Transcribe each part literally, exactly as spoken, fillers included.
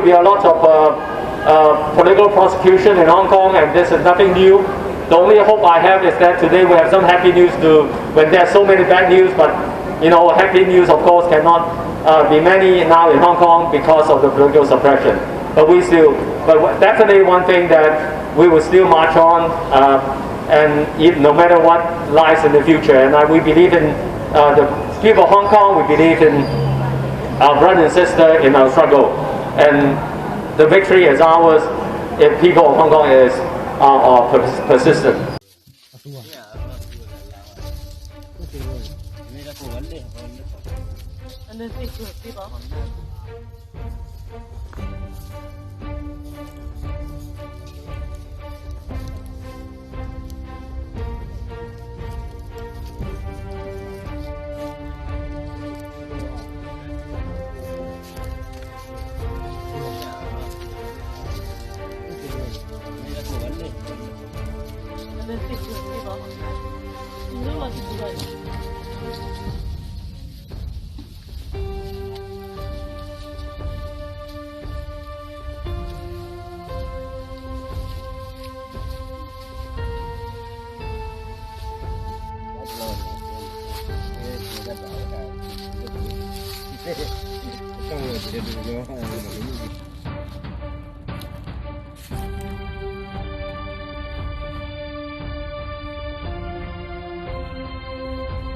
There are lots of uh, uh, political prosecution in Hong Kong, and this is nothing new. The only hope I have is that today we have some happy news to, when there's so many bad news, but you know, happy news, of course, cannot uh, be many now in Hong Kong because of the political suppression. But we still, but w- definitely one thing that we will still march on, uh, and if, no matter what lies in the future. And uh, we believe in uh, the people of HongOng, we believe in our brother and sister in our struggle. And the victory is ours if people of Hong Kong is are, are pers- persistent.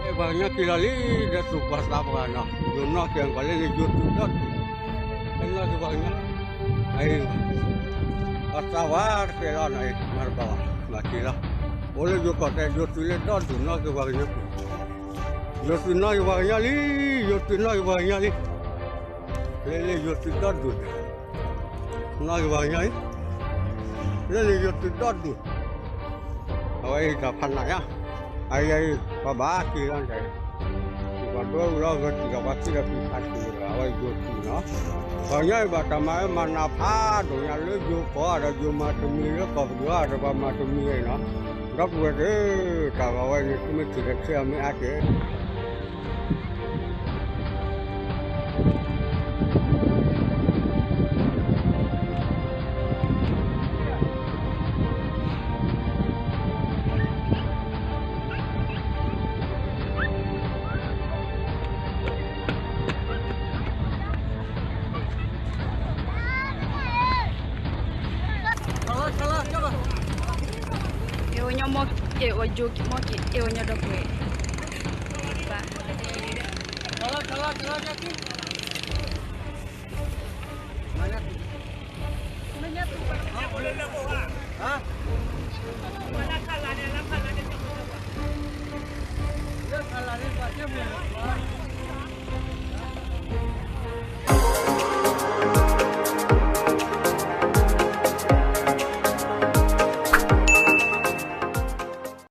Eh, bang nya kila li, da tu pas apa na. Yo na ke ang kali ni yo tu dot. Kena tu bang nya. Ai. Asawa ke la na, eh, marba. Na kila. Ole yo ka te yo tu le dot tu na ke bang nya. Yo tu na ke bang nya li, yo tu na ke bang nya li. Le le yo tu dot tu. Na ke bang nya li. Le le yo tu dot tu. Awai, dah panas ya. Ai, ai, babaki kan saya. Tiga dua ulah ke tiga pasti dah pisah tu. Awai, jual tu, no. Bang nya, iba tamai mana pa, donya le jual ko, ada jual mata mi le, ko jual ada ba mata mi, no. Dah buat deh, tak awai ni tu mesti kecil ambil aja. 哎，我要摸，哎，我就摸给，哎，我要的鬼。吧。 Mana tu